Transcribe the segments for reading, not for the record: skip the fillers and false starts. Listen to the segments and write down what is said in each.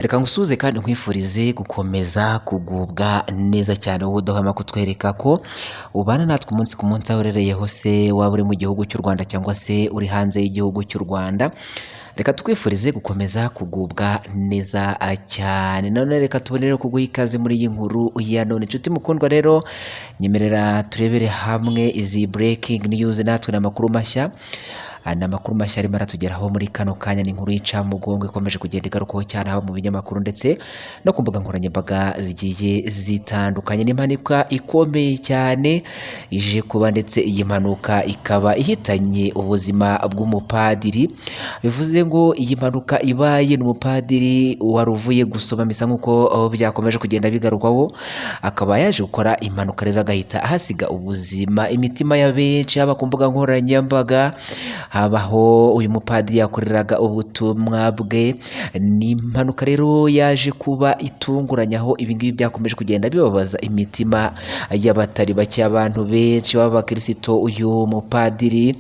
Reka ngusuhuze kandi nkwifurize gukomeza kugubwa neza cyane, wowe udahwema kutwereka ko ubana natwe umunsi ku munsi aho uherereye hose, waba uri mu gihugu cy'u Rwanda cyangwa se uri hanze y'igihugu cy'u Rwanda. Reka twifurize gukomeza kugubwa neza cyane. None reka tubonere kuguha ikaze muri iyi nkuru ya none. Inshuti mukundwa rero, nyemerera turebere hamwe izi breaking news natwe n'amakuru mashya. Ni amakuru mashya arimo aratugeraho muri kano kanya. Ni inkuru y'incamugongo ikomeje kugenda igarukwaho cyane, haba mu binyamakuru ndetse no ku mbuga nkoranyambaga zigiye zitandukanye. Ni impanuka ikomeye cyane ije kuba, ndetse iyi mpanuka ikaba ihitanye ubuzima bw'umupadiri. Bivuze ngo iyi mpanuka ibaye ni umupadiri wari uvuye gusoma misa, nk'uko byakomeje kugenda bigarukwaho, akaba yaje gukora impanuka rero agahita ahasiga ubuzima. Imitima ya benshi, haba ku mbuga nkoranyambaga, habaho uyu mupadiri yakoreraga ubutumwa bwe. Ni impanuka rero yaje kuba itunguranye, aho ibingibi byakomeje kugenda bibabaza imitima y'abatari bake, abantu benshi b'abakirisito uyu mupadiri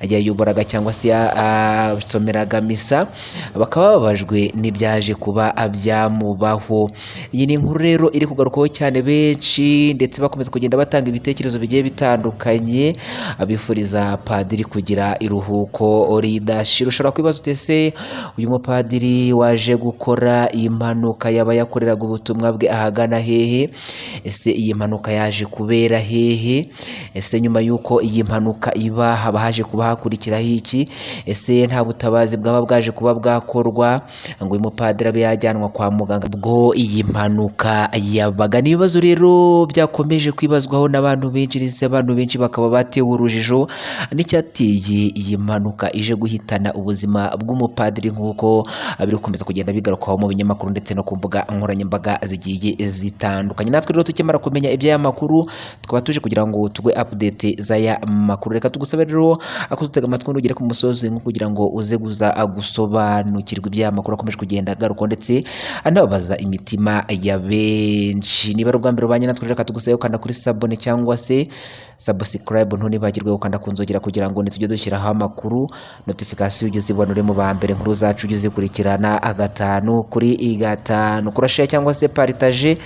yayoboraga cyangwa se yasomeraga misa, bakaba bababajwe n'ibyaje kuba byamubaho. Iyi ni inkuru rero iri kugarukwaho cyane benshi, ndetse bakomeza kugenda batanga ibitekerezo bigiye bitandukanye, abifuriza padiri kugira iruhuko ridashira. Ushobora kwibaza uti: "Ese uyu mupadiri waje gukora iyi mpanuka yaba yakoreraga ubutumwa bwe ahagana hehe? Ese iyi mpanuka yaje kubera hehe? Ese nyuma y'uko iyi mpanuka iba haba haje kuba hakurikiraho iki? Ese nta butabazi bwaba bwaje kuba bwakorwa ngo uyu mupadiri abe yajyanwa kwa muganga ubwo iyi mpanuka yabaga?" Ni ibibazo rero byakomeje kwibazwaho n'abantu benshi, ndetse abantu benshi bakaba batewe urujijo n'icyateye iyi mpanuka ije guhitana ubuzima bw'umupadiri, nk'uko biri gukomeza kugenda bigarukwaho mu binyamakuru ndetse no ku mbuga nkoranyambaga zigiye zitandukanye. Natwe rero tukimara kumenya iby'aya makuru, tukaba tuje kugira ngo tuguhe update z'aya makuru. Reka tugusabe rero kudutega amatwi nugere ku musozi, nko kugira ngo uze guza gusobanukirwa iby'aya makuru akomeje kugenda agarukwaho ndetse anababaza imitima ya benshi. Niba ari ubwa mbere ubanye natwe, reka tugusabe gukanda kuri s'abonner cyangwa se subscribe, ntunibagirwe gukanda ku nzogera kugira ngo nitujye dushyiraho amakuru, notification ujye uzibona uri mu ba mbere, inkuru zacu ujye uzikurikirana gatanu kuri gatanu. Kura share cyangwa se partage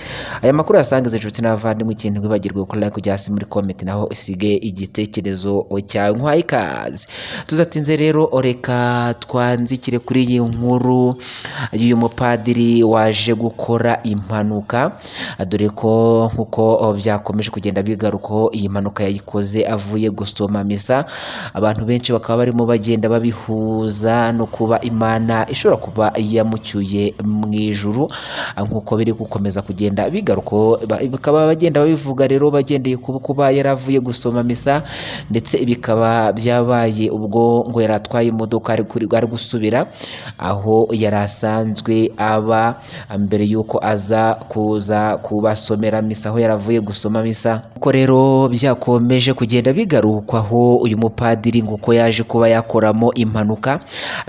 aya makuru, yasangize inshuti n'abavandimwe. Ikintu wibagirwe gukora like, ujya hasi muri comment naho usige igitekerezo cyawe. Nkwaye ikaze. Tudatinze rero, reka twanzikire kuri iyi nkuru y'uyu mupadiri waje gukora impanuka, dore ko nk'uko byakomeje kugenda bigarukaho, iyi mpanuka yayikoze avuye gusoma misa. Abantu benshi bakaba barimo bagenda babihuza no kuba Imana ishobora kuba yamucyuye mu ijuru, nk'uko biri gukomeza kugenda bigarukaho. Bakaba bagenda babivuga rero bagendeye ku kuba yaravuye gusoma misa, ndetse bikaba byabaye ubwo ngo yari atwaye imodoka ari gusubira aho yari asanzwe aba mbere y'uko aza kuza kubasomera misa aho yaravuye gusoma misa. Uko rero byakomeje kugenda bigarukwaho, uyu mupadiri ngo uko yaje kuba yakoramo impanuka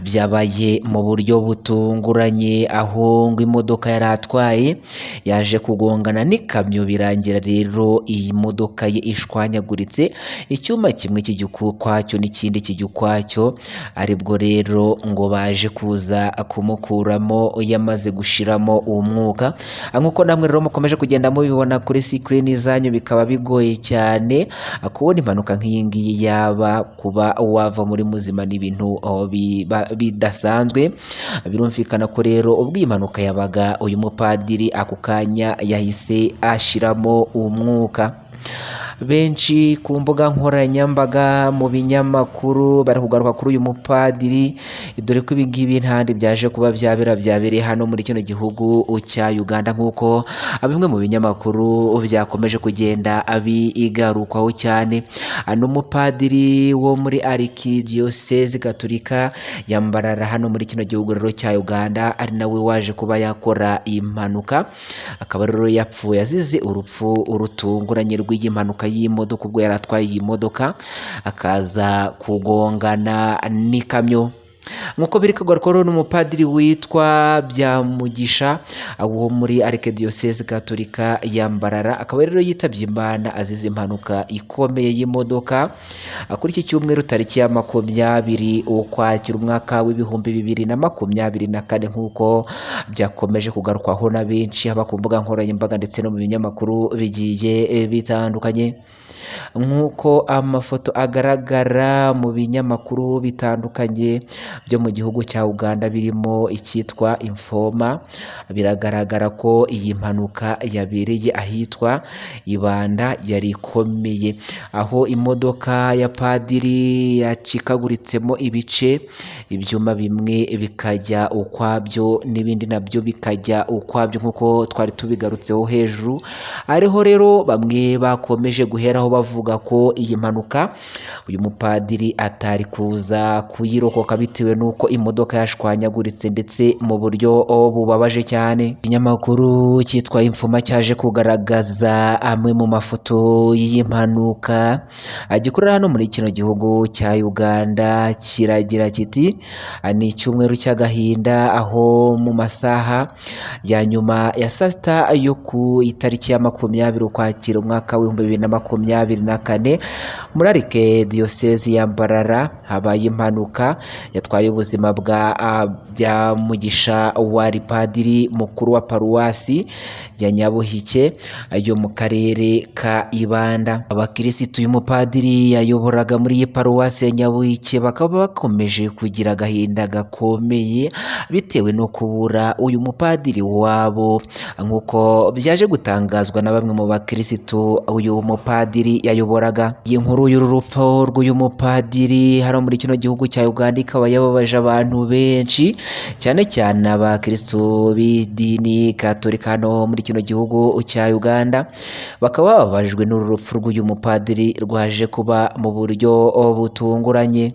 byabaye mu buryo butunguranye, aho ngo imodoka yari atwaye yaje kugongana n'ikamyo, birangira rero iyi modoka ye ishwanyaguritse, icyuma kimwe kijya ukwacyo n'ikindi kijya ukwacyo. Aribwo rero ngo baje kuza kumukuramo yamaze gushiramo umwuka, nk'uko namwe rero mukomeje kugenda mubibona kuri screen zanyu. Bikaba bigoye cyane kubona impanuka nk'iyi ngiyi yaba, kuba wava muri muzima ni ibintu biba bidasanzwe. Birumvikana ko rero ubwo iyi mpanuka yabaga, uyu mupadiri ako kanya yahise ashiramo umwuka. Benshi ku mbuga nkoranyambaga, mu binyamakuru, bari kugaruka kuri uyu mupadiri, dore ko ibi ngibi ntandi byaje kuba byabera, byabereye hano muri kino gihugu cya Uganda, nk'uko bimwe mu binyamakuru byakomeje kugenda bigarukwaho cyane. Ni umupadiri wo muri Arikidiyosezi Gatolika ya Mbarara hano muri kino gihugu rero cya Uganda, ari nawe waje kuba yakora impanuka, akaba rero yapfuye azize urupfu rutunguranye rw'iyi mpanuka y'imodoka, ubwo yari atwaye iyi modoka akaza kugongana n'ikamyo. Nk'uko biri kugaruka rero, n'umupadiri witwa Byamugisha wo muri Archdiocese Gatolika ya Mbarara, akaba rero yitabye Imana azize impanuka ikomeye y'imodoka kuri iki cyumweru tariki ya 20 Ukwakira umwaka w'2024, nk'uko byakomeje kugarukwaho na benshi haba ku mbuga nkoranyambaga ndetse no mu binyamakuru bigiye bitandukanye. Nk'uko amafoto agaragara mu binyamakuru bitandukanye byo mu gihugu cya Uganda birimo icyitwa Informer, biragaragara ko iyi mpanuka yabereye ahitwa Ibanda yari ikomeye, aho imodoka ya padiri yacikaguritsemo ibice, ibyuma bimwe bikajya ukwabyo n'ibindi nabyo bikajya ukwabyo, nk'uko twari tubigarutseho hejuru. Ariho rero bamwe bakomeje guheraho bavuga ko iyi mpanuka uyu mupadiri atari kuza kuyirokoka bitewe n'uko imodoka yashwanyaguritse ndetse mu buryo bubabaje cyane. Ikinyamakuru cyitwa Informer cyaje kugaragaza amwe mu mafoto y'iyi mpanuka gikorera hano muri kino gihugu cya Uganda, kiragira kiti: "Ni icyumweru cy'agahinda aho mu masaha ya nyuma ya saa sita yo ku itariki ya 20 Ukwakira umwaka w'2024 muri Archdiocese ya Mbarara habaye impanuka yatwaye ubuzima bwa Byamugisha wari padiri mukuru wa paruwasi ya Nyabuhike yo mu karere ka Ibanda. Abakirisitu uyu mupadiri yayoboraga muri iyi paruwasi ya Nyabuhike bakaba bakomeje kugira agahinda gakomeye bitewe no kubura uyu mupadiri wabo, nk'uko byaje gutangazwa na bamwe mu bakirisitu uyu mupadiri yayoboraga. Iyi nkuru y'uru rupfu rw'uyu mupadiri hano muri kino gihugu cya Uganda ikaba yababaje abantu benshi, cyane cyane abakirisitu b'idini Katolika hano muri kino gihugu cya Uganda, bakaba bababajwe n'uru rupfu rw'uyu mupadiri rwaje kuba mu buryo butunguranye.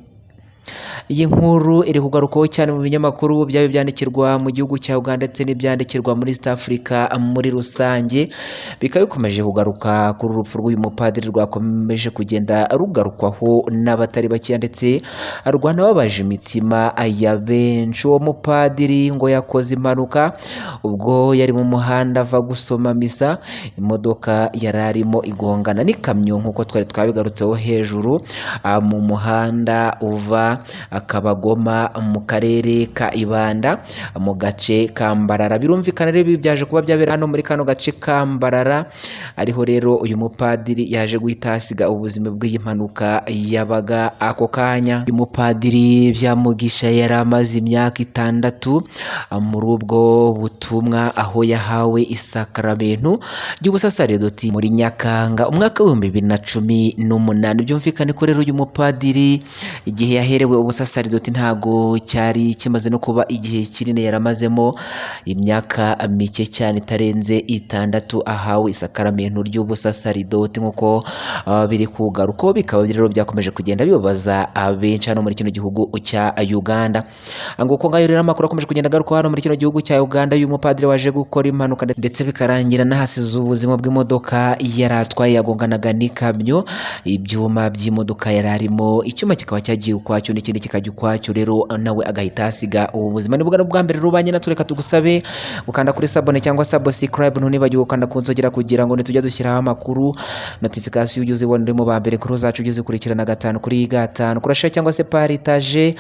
Iyi nkuru iri kugarukwaho cyane mu binyamakuru byaba ibyandikirwa mu gihugu cya Uganda ndetse n'ibyandikirwa muri East Africa muri rusange, bikaba bikomeje kugaruka kuri urupfu rw'uyu mupadiri rwakomeje kugenda rugarukwaho n'abatari bakeya ndetse rwanababaje imitima ya benshi. Uwo mupadiri ngo yakoze impanuka ubwo yari mu muhanda ava gusoma misa, imodoka yari arimo igongana n'ikamyo nk'uko twari twabigarutseho hejuru, mu muhanda uva Kabagoma mu karere ka Ibanda mu gace ka Mbarara. Birumvikana rero ibi byaje kuba byabera hano muri kano gace ka Mbarara, ariho rero uyu mupadiri yaje guhita ahasiga ubuzima bw'iyi mpanuka yabaga ako kanya. Uyu mupadiri Byamugisha yari amaze imyaka 6 muri ubwo butumwa, aho yahawe isakaramentu ry'ubusasaridoti muri Nyakanga umwaka w'2018. Byumvikane ko rero uyu mupadiri igihe yaherewe ubusasaridoti ntago cyari kimaze no kuba igihe kinini, yaramazemo imyaka mike cyane itarenze 6 ahawe isakaramentu ry'ubusasaridoti, nk'uko biri kugaruka. Bikaba rero byakomeje kugenda bibabaza abenshi hano muri kino gihugu cya Uganda. Nguko ngayo rero amakuru akomeje kugenda agaruka hano muri kino gihugu cya Uganda y'uyu mupadiri waje gukora impanuka ndetse bikarangira n'ahasize ubuzima bw'imodoka yari atwaye yagonganaga n'ikamyo, ibyuma by'imodoka yari arimo, icyuma kikaba cyagiye ukwacyo n'ikindi kikajya ukwacyo, rero nawe agahita ahasiga ubu buzima. Ni bwa mbere rubanye natwe, reka tugusabe gukanda kuri s'abonner cyangwa subscribe, ntunibagirwe gukanda ku nzogera kugira ngo nitujya dushyiraho amakuru notification ujye uzibona uri mu ba mbere, inkuru zacu ujye uzikurikirana 5 kuri 5. Kura share cyangwa se partage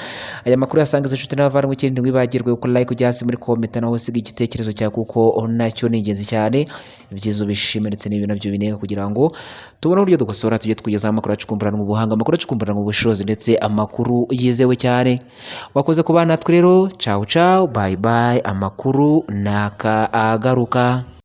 aya makuru yasangiza inshuti n'abavandimwe, ikindi ntiwibagirwe gukora like, ujya hasi muri comment naho usiga igitekerezo cyawe kuko nacyo ni ingenzi cyane. Ibyiza ubishime ndetse n'ibi nabyo binenga kugira ngo tubone uburyo dukosora, tujye tukugezaho amakuru acukumburanwa ubuhanga, amakuru acukumburanwa ubushobozi ndetse amakuru yizewe cyane. Wakoze kubana natwe rero, ciao ciao, bye bye, amakuru naka agaruka.